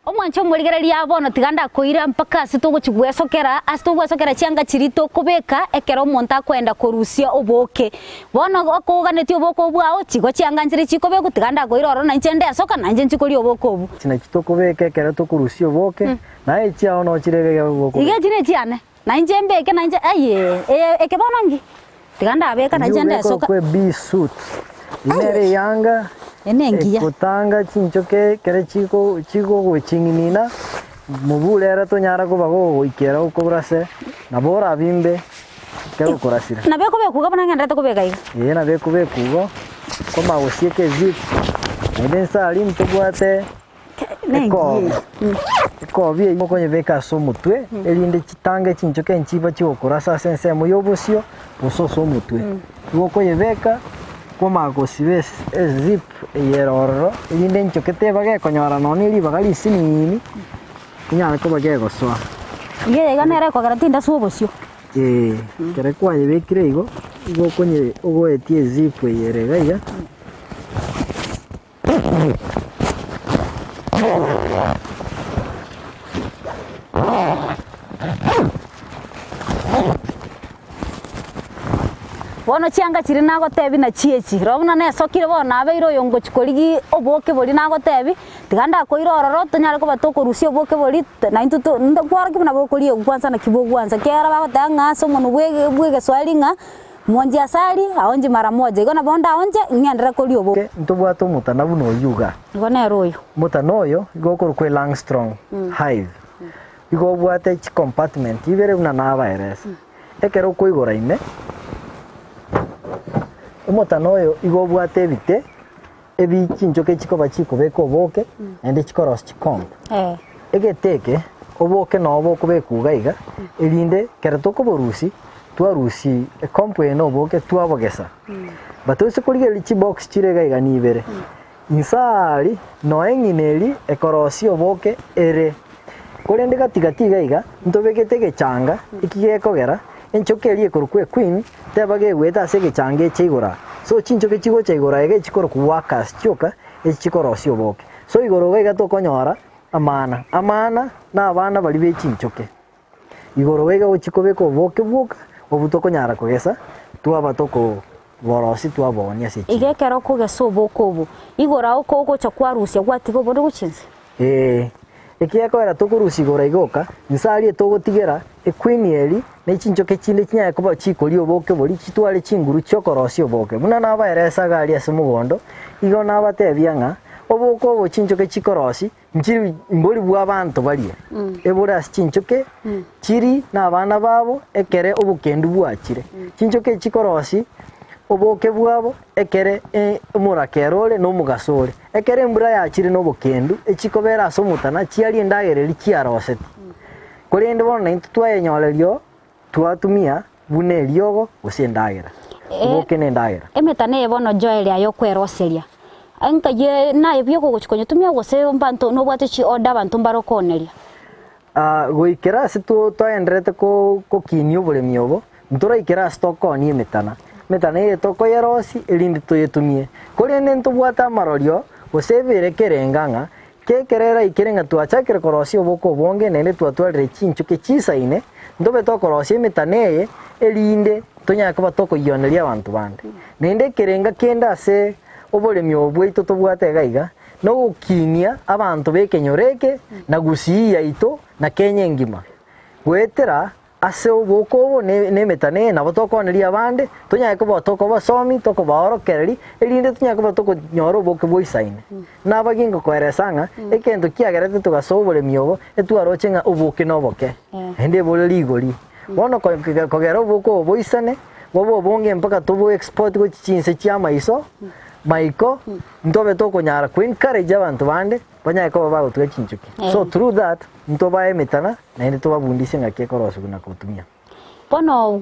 Omwanche omorigereria bono tiga ndakoira mpaka ase togochia gwesokera, ase togwesokera chianga chiria tokobeka ekero omonto akoenda korusia obooke. Bono okoganetie obooke obwo bwao, chigo chianga nchire chikobekwa tiga ndakoira ororo nainche ndesoka nainche nchie koria obooke obwo. Echi nachi tokobeka ekero tokorusia obooke, naye echiao nochire iga iga Iga okobeka. echi nechiane, nainche mbeke nainche ayee, eye eke bono nki? Tiga ndabeka nainche Eyio ndesoka. obeke okwe bee suit. Eyio nere eyanga Eye nengiya. egotanga chinchoke ekero chiko chigogoching'inina, mobure ere tonyara koba gogoikera okobrase, nabo orabimbe ekero okorasire. Nabo ekobekwa iga buna ngenderete kobeka iga. Ee nabo ekobekwa igo, kwamanya gosieka ezip, naende inse aria ntobwate Ekobi, ekobi eyio okonyebeka ase omotwe, erinde chitange chinchoke nchiba chigokorasa ase ensemo y'obosio gose ase omotwe. Igo okoyebeka, kwamanya gosiba esi ezip eye ere ororo, erinde enchoke teba gekonyora nonye na ribaga risinini, enyare koba gegosoa. Iga iga nere ekogera tindaswa obosio. Ee, ekero kwayebekire igo, igo okonye ogoetia ezip eye ere iga iga. Bono chianga chiria nagotebi nachio echi, rora buna nesokire bono nabeire oyo ngochia korigia oboke boria nagotebi, tiga ndakoira ororo tonyare koba tokorusia oboke boria naintwe to nkworokia buna bokoriegwa kwansa naki bogwansa, ekiagera bagoteba ng'a ase omonwe bwe bwa egeswahili ng'a. Monche asari, aonche mara moja. Igo nabo ndaonche, ng'enderere koria oboke. Ntobwate omotana buna oyio iga. Igo nere oyo. Omotana oyo igo okorokwa Elangstrong Hive. Igo obwate chicompartment ibere buna nabaeresa. Ekero okoigora ime, omotana oyo igo obwate ebite ebi chinchoke chikoba chikobeka oboke naende chikorosia chikombe. Egete eke oboke noo bokobekwa iga iga erinde ekero tokoborusia twarusia ekompu eye na oboke twabogesa. But ase korigereria chibox chire iga iga nibere, inse aaria noo eng'ina eria ekorosia oboke ere. Korende gati gati iga iga ntobegete egechanga eki gekogera enchoka eria ekorokwa equeen teba gegwete ase egechanga eche igoro aa. So chinchoke chigocha igoro aiga echikorokwa workers chioka echi chikorosia oboke. So igoro iga iga tokonyora amana, amana na abana baria be chinchoke. Igoro iga iga gochia kobeka oboke bwoka obwo tokonyara kogesa twaba toko borosia twaboonia ase Iga echiro. ekero okogesa oboke obo, igoro agwo kogocha kwarusia gwatiga obonde gochia inse. Ee, ekiagera tokorusia igoro aiga oka, inse aria togotigera equeen eri ne chinchoke chinde chinyare koba chikoria oboke boria chitware chinguru chi'okorosia oboke. Buna nabaeresa iga aria ase omogondo, igo nabatebia ng'a oboke obo chinchoke chikorosia nchiri mbori bw'abanto baria, ebore ase chinchoke chiri nabana babo ekere obokendu bwachire. Chinchoke echi chikorosia oboke bwabo ekere omorakera ore na omogaso ore. Ekero embura yachire nobokendu, echikobera ase omotana chiaria endagera eria chiaroseti. Korende bono naintwe twayenyoreria oo, twatumia buna eriogo gose endagera. Oboke nendagera. Emetano eye bono Joel aye okweroseria, enkai naye buya okogochia konyetumia gose mbanto nobwate chiorder abanto mbare okooneria? Goikera ase twagendererete gokinia oboremi obo, ntoraikere ase tokoonia emetana. Emetana eye tokoyerosia erinde toyetumie. Korende ntobwate amarorio gose ebere kerenga ng'a kekero eraikere ng'a twachakire korosia oboke obonge naende twatwarire chinchoke chisaine, ntobe tokorosia emetana eye erinde tonyare koba tokoyioneria abanto bande. Naende ekerenga kende ase oboremi obo bwaito tobwate iga iga, nogokinia abanto b'ekenyoro eke, na Gusii yaito, na Kenya engima. Goetera ase oboko obo na emetano eye nabo tokooneria abande, tonyare koba tokobasomi, tokobaorokereria, erinde tonyare koba tokonyora oboke bwa isaine. Nabagie ngokoeresa ng'a egento kiagerete togasoa oboremi obo, etwaroche ng'a oboke noboke, naende ebore rigori. Bono kogera oboke obo boisane, bobe obonge mpaka tobo export gochia chinse chi'amaiso, maiko, Ntobe tokonyara ko encourage abanto bande banyare koba bagotuga chinchoki. So through that ntobae emetana naende tobabundise ng'aki ekorosigwa na kotumia. Bono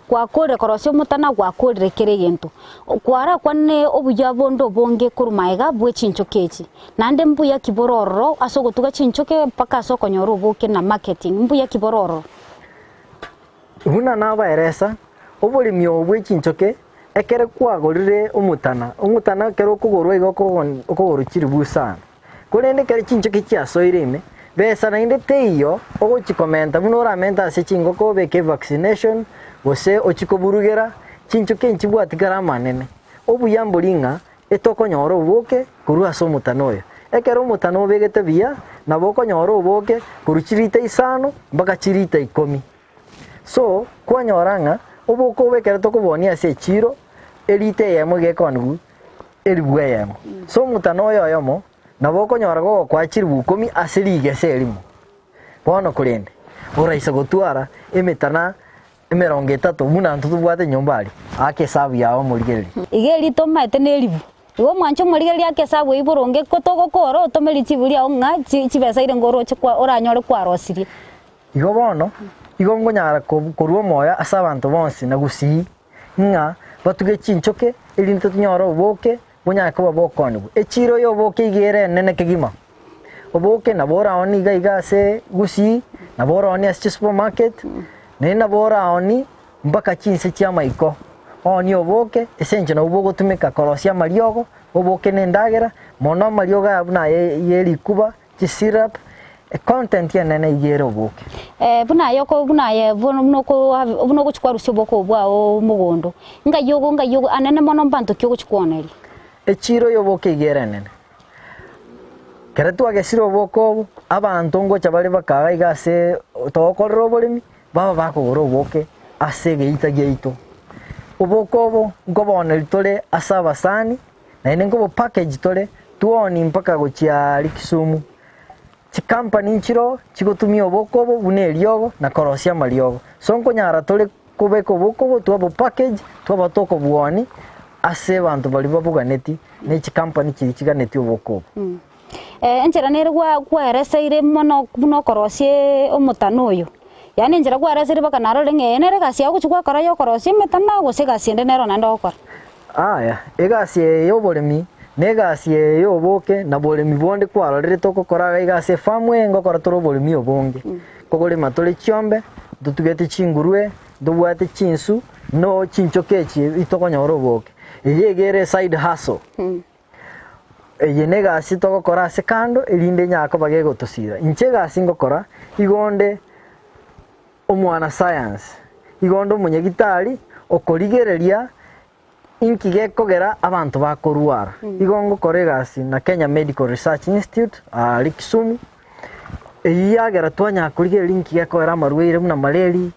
gwakorire korosia omotana gwakorire kera egento. Kwarakwane obuya bonde obonge korwa magega bwe chinchoke echi. Naende mbuya ki bore ororo ase ogotuga chinchoke mpaka ase okonyora oboke na marketing, mbuya ki bore ororo? Buna nabaeresa, oboremi obo bwe chinchoke, ekere kwagorire omotana, omotana ekero okogorwa igo okogorwa chiribu sana. Korende ekero chinchoki chiasoire ime, besa naende teiyo ogochikomenta buna oramente ase chingoko obeke vaccination gose ochikoburugera, chinchoki nchibwati gharama anene. Obuya mbori ng'a etokonyora oboke korwa ase omotana oyo. Ekero omotana obegete buya, nabo okonyora oboke korwa chirita isano mpaka chirita ikomi. So, kwanyora ng'a oboke obo ekero tokobonia ase echiro, erita eyemo iga ekoonigwa eribu eyemo. So omotana oyo oyomo nabo okonyora gogokoa chiribu ikomi ase rigesa erimo. Bono korende, oraise gotwara emetana emerongo etato buna intwe tobwate nyomba aria, aka esabu yao omorigereria. Iga eri tomaete neribu. Igo omwanche omorigereria ake esabu eyio boronge, ko togokora otome richibu riao ng'a chibesa irenge oroche kwa oranyore kwarosirie. Igo bono, igo nkonyara korua omoyo ase abanto bonsi na gusii, ng'a batuge chinchoke, erinde tonyore oboke bonyare koba bokoonigwa. Echiiro y'oboke iga ere enene kegima. Oboke nabo oraoni iga iga ase gusii, nabo oraoni ase chisupermarket, naende nabo oraoni mpaka chinse chi'amaiko. Oonie oboke, ase enchera nabwo bogotumeka korosia amariogo, oboke na endagera, mono amariogo aya buna aye ye rikuba, Chisyrup, econtent enene iga ere oboke. Buna aye oko buna aye bono buna oko buna ogochia kwarusia oboke obwo bwao mogondo, ngai ogo ngai ogo anene mono mbanto ki ogochia kwoneria? Echiro y'oboke iga ere enene. Ekero twagesire oboke obo, abanto ngocha bare bakaga iga ase togokorera oboremi, baba bakogora oboke ase egeita giaito. Oboke obo nkoboneria tore ase abasani, Naende nkobo package tore twoni mpaka gochia aria Kisumu. Chicompany nchiroo chigotumia oboke obo buna eriogo na korosia amariogo. So nkonyara tore kobeka oboke obo twabo package twaba tokobwoni ase abanto baria baboganeti ne chicompany chiria chiganeti oboke obo. Enchera nere kwaereseire mono buna okorosia omotano oyo, yaani enchera kwaereseire mpaka narorire ng'a eye nere egasi yago ogochia gwakora ya okorosia emetano gose egasi ende nero naende ogokora? Aya, egasi eye y'oboremi, na egasi eye y'oboke, na boremi bonde kwarorire togokora iga ase efamu eye ngokora tore oboremi obonge. Nkokorema tore chiombe, ntotugete chingurue, ntobwate chinsu, no chinchoka echi itokonyora oboke. Eye iga ere eside hustle. Eye negasi togokora ase kando, erinde enyare koba gegotosira. Inche egasi ngokora, igo onde omwanasayansi, igo onde omonyagitari okorigereria inki gekogera abanto bakorwara. Igo ngokora egasi na Kenya Medical Research Institute aaria Kisumu, eyio yagera twanyara korigereria inki gekogera amarwaire buna malaria,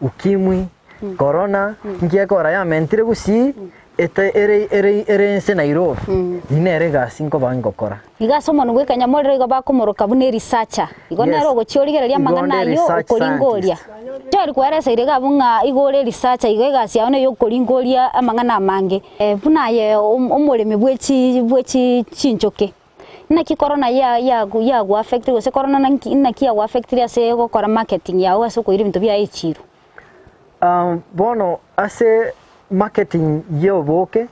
ukimwi, korona, inki gekogera yamentire gusii ete ere ere ere ense Nairobi, eyio nere egasi nkoba ngokora. Igo ase omonwa bw'ekanyamorero igo bakomoroka buna erisacha. Igo Yes. nere ogochia origereria Igo amang'ana onde ayio research okoringoria. scientist. Joel kwaereseire iga abwo ng'a igo ore erisacha igo egasi yao neye okoringoria amang'ana amange. Buna aye omoremi bwe chi bwe chi chinchoke, naki korona ya ya yagoaffectire gose korona naki naki yagoaffectire ase gokora marketing yago ase okoira ebinto biaye echiro? Bono ase marketing ya oboke,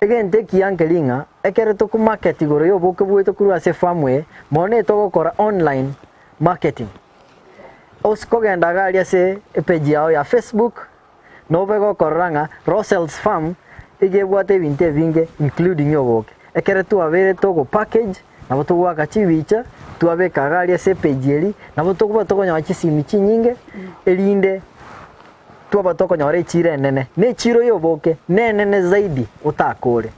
Egento ekiya nkeri ng'a ekero tokomarket igoro y'oboke bwaito korwa ase efarm eye, mono etogokora online marketing. Ose kogenda iga aria ase epage yao ya Facebook, nobe gokorora ng'a Rosel's Farm iga ebwate ebinto ebinge including oboke. Ekero twabeire togo package, nabo togoaka chibicha, twabeka iga aria ase epage eria, nabo tokoba tokonyora chisimi chinyinge, erinde Twaba tokonyora echiiro enene, na echiiro y'oboke nenene zaidi otakore.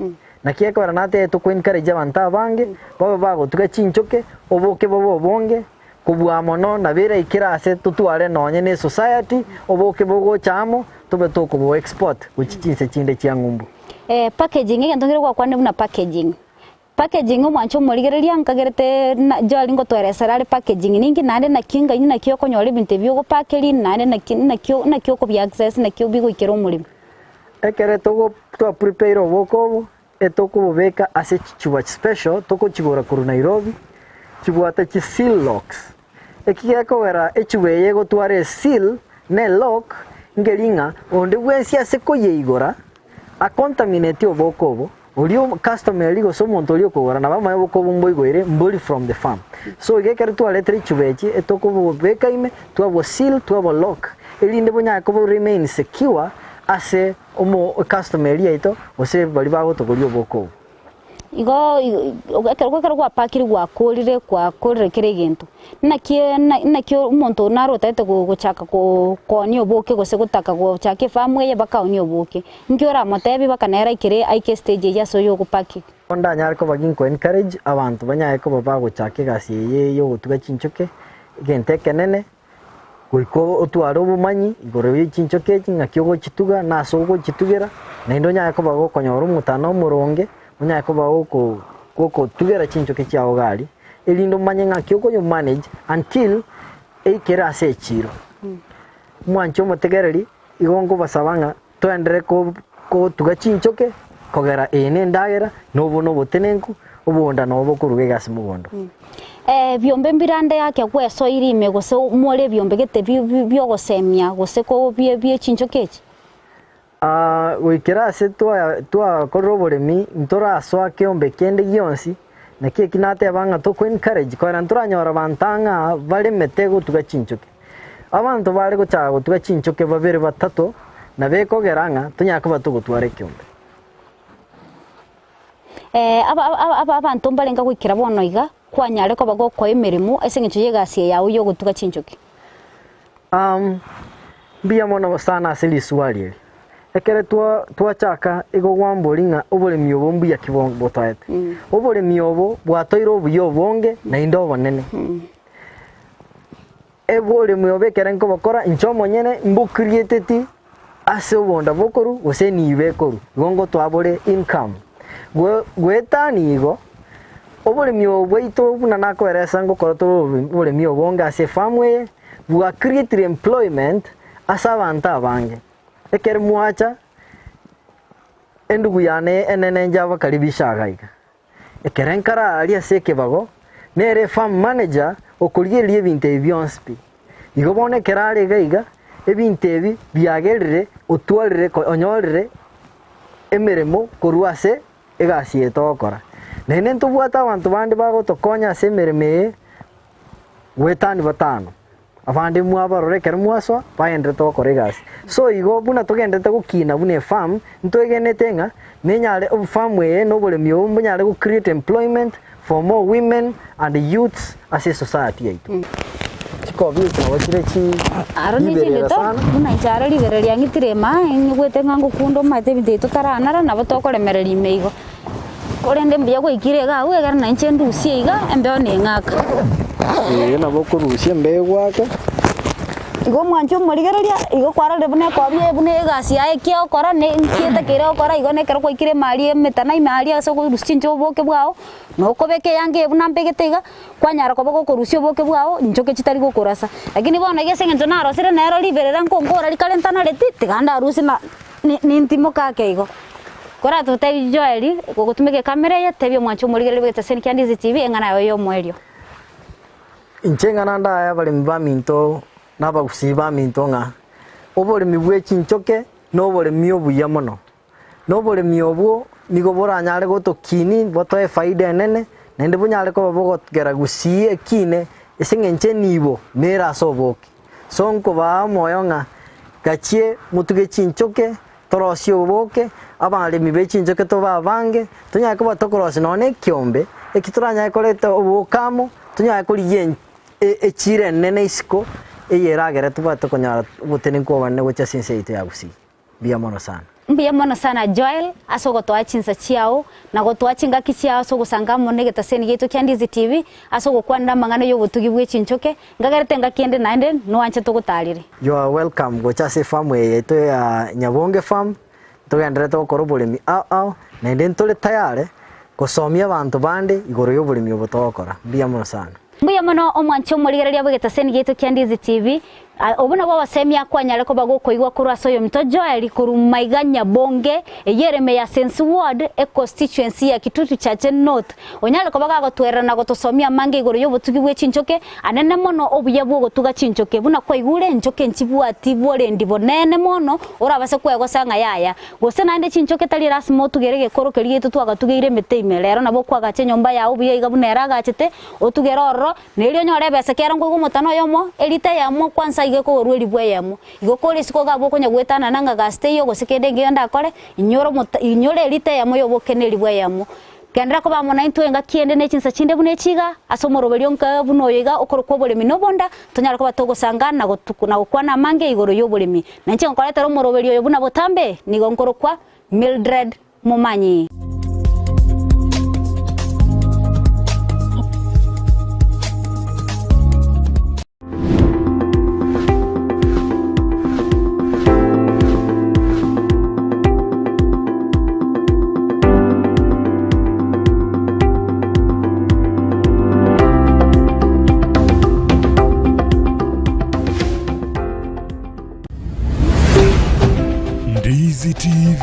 Naki ekero natebete toko encourage abanto abange babe bagotuga chinchoke, oboke bobe obonge kobua mono nabo eraikere ase totware nonye na esociety, oboke bogocha amo tobe tokobo export gochia chinse chinde chia ng'umbu. Packaging, egento nkere gwakwanire buna packaging. Packaging omwanche omorigereria nkagerete na Joel ngotoeresera are packaging ninki naende naki ngai naki okonyora ebinto ebi ogopakeria naende naki naki naki okobi access naki bigoikera omoremo. Ekere togo twa prepare oboke obo, etokobobeka ase chichuba special tokochigora korwa Nairobi, chibwate chi seal locks. Eki gekogera echuba eye egotwara e seal. Ne lock nkeri ng'a onde bwensi ase koyeigora acontaminate oboke obo, oria customer eria gose omonto oria okogora nabo amanye oboke obo mboigoire mbori from the farm. So iga ekero twaretire echuba echi etokobobeka ime twabo seal twabo lock erinde bonyare koba remain secure ase omo customer eria yaito gose baria bagotogoria oboke obo. Igo ekero ekero gwapakire gwakorire gwakorire kera egento, naki naki omonto oyio naro otagete gochaka koonia oboke gose gotaka gochaka efamu eye bakaonie oboke, nki oramotebie baka nere aikere aike estage eyio ase oyo ogopaki. Bono ndanyare koba ginko encourage abanto banyare koba bagochaka egasi eye ya ogotuga chinchoke, egento ekenene Goika otware obomanyi igoro ye chinchoki echi, ng'aki ogochituga, na ase ogochitugera, naende onyare koba gokonyora omotana omoronge, onyare koba goko gokotugera chinchoki chiao iga aria, erinde omanye ng'aki okoyo manage until eikere ase echiro. Mwanche omotegereri, igo nkobasaba ng'a toenderere ko kotuga chinchoki, kogera eye na endagera, na obo na obotenenku, obonda nabo bokoruga egasi mogondo. Ebiombe mbirande ake gwesoirie ime gose more ebiombe gete bi'ogosemia gose bie chinchoki echi? Goikera ase twakorire oboremi ntorasoa keombe kende gionsi, naki eki nateba ng'a toko encourage korende ntoranyora abanto ang'a baremete gotuga chinchoki. Abanto bare gochaka gotuga chinchoki babere batato nabo ekogera ng'a tonyare koba togotwara ekeombe. Abanto mbarenge goikera bono iga, kwanyare koba gokoa emeremo ase eng'encho y'egasi eye yao y'ogotuga chinchoki. Mbuya mono sana ase risuari eri. Ekero twachaka igo gwambori ng'a oboremi obo mbuya ki botoete. Oboremi obo bwatoire obuya obonge naende obonene. Oboremi obo ekero nkobokora inche omonyene mbocreateti ase obonda bokorwa gose enibo ekorwa, igo ngotoa bore income. Goetania igo, oboremi obo bwaito buna nakoeresa ngokora tore oboremi obonge ase efamu eye, bwa creatire employment ase abanto abange. Ekero mwacha, endugu yane enene inche abakaribisha iga iga. Ekero nkare aria ase ekebago, nere efarm manager okorigereria ebinto ebi bionsi pi. Igo bono ekero are iga iga, ebinto ebi biagerire otwarire onyorire emeremo korwa ase egasi eye togokora. Naende ntobwate abanto bande bagotokonya ase emeremo eye goetania batano. Abande mwabarora ekero mwasoa, bagenderete gokora egasi. So igo buna togenderete gokina buna efarm, ntwegenete ng'a nenyare efarm eye na oboremi obo mbonyare go create employment for more women and youths ase esociety yaito. Chikobi echi nabo chire chi Aro ne riberera chindito, sana. buna inche aro riberera riang'itire ime, nyigwete ng'a ngokunda omanyete ebinto ebi totaranara nabo tokoremereria ime igo. Korende mbuya gwaikire iga agwo ekero nainche ndusie iga, embeo neng'aka. Ee, nabo okorusia embeo egwake. Igo omwancha omorigereria, igo kwarorire buna ekobia buna egasi yaye eki ogokora ne nki etakeire gokora igo na ekero gwaikire ime aria emetana ime aria ase okorusia chinche oboke bwao, na okobeka eyanga eye buna mbegete iga, kwanyara koba gokorusia oboke bwao, nchoke chitari gokorasa. Lakini bono iga ase eng'encho narosire nero riberera nkonkora rikare ntanareti, tiga ndarusie na nintimoke ake igo. Koratotebi Joeli, gogotumeka ekamera eye, tebia omwanchi omorigereria bw'egeteseni kia Ndizi TV eng'ana yao y'omoerio. Inche ng'ana ndae abaremi baminto na abagusii baminto ng'a oboremi bwe chinchoke noboremi obuya mono, na oboremi obwo nigo boranyare gotokinia botoe efaida enene, naende bonyare koba bogokera gusii ekine ase eng'encho enibo nere ase oboke. So nkobaa omoyo ng'a gachie motuge chinchoke, torosie oboke, abaremi be chinchoke tobe abange, tonyare koba tokorosia nonya na ekiombe, eki toranyare koreta oboke amo, tonyare korigia echiro enene isiko, eye eragere tobwate tokonyora obotenenku obonene gochia ase ense yaito ya Gusii. Mbuya mono sana. Mbuya mono sana Joel ase ogotoa chinsa chiao na gotoa chingaki chiao ase ogosanga amo negetaseni giaito kia Ndizi TV ase ogokwanera amang'ana y'obotugi bwe chinchoke. Ngagerete engaki ende naende noanche togotarere. You are welcome gocha ase efarm eye yaito ya Nyabonge farm, togendererete gokora oboremi ao ao, naende ntore tayare gosomia abanto bande igoro y'oboremi obo togokora. Mbuya mono sana. Mbuya mono omwanche omorigereria bw'egetaseni giaito kia Ndizi TV. Obwo nabwo obosemia kwanyare koba gokoigwa korwa ase oyominto Joel korwa maiga Nyabonge, eyio ere ime ya Sensi Ward, econstituency ya Kitutu Chache North. Onyare koba gagotwerera na gotosomia amange igoro y'obotugi bwe chinchoke, anene mono obuya bw'ogotuga chinchoke. Buna kwaigure, enchoke nchibwati borendi bonene mono orabase kwegosa ng'a yaya. Gose naende chinchoke tari lasima otugere egekoro keria giaito twagatugeire emete ime. Rero nabo okwagacha enyomba yao buya iga buna ere agachete, otugere ororo, Na erio onyore ebesa kera nkoigwa omotano oyomo, erita eyemo, kwansa iga ekogorwa eribu eyemo. Igo kore isiko iga abwo okonya goetanana ng'a gasi teiyo gose kende engiya ndakore, inyora omota inyora erita eyemo y'oboke na eribu eyemo. Genderera koba amo naintwe engaki ende ne chinsa chinde buna echi iga, ase omoroberio onke buna oyo iga okorokwa oboremi na obonda, tonyare koba togosanga na gotu na gokwana amange igoro y'oboremi. Na inche nkoretera omoroberio oyo buna botambe, nigo nkorokwa Mildred Momanyi. Ndizi TV.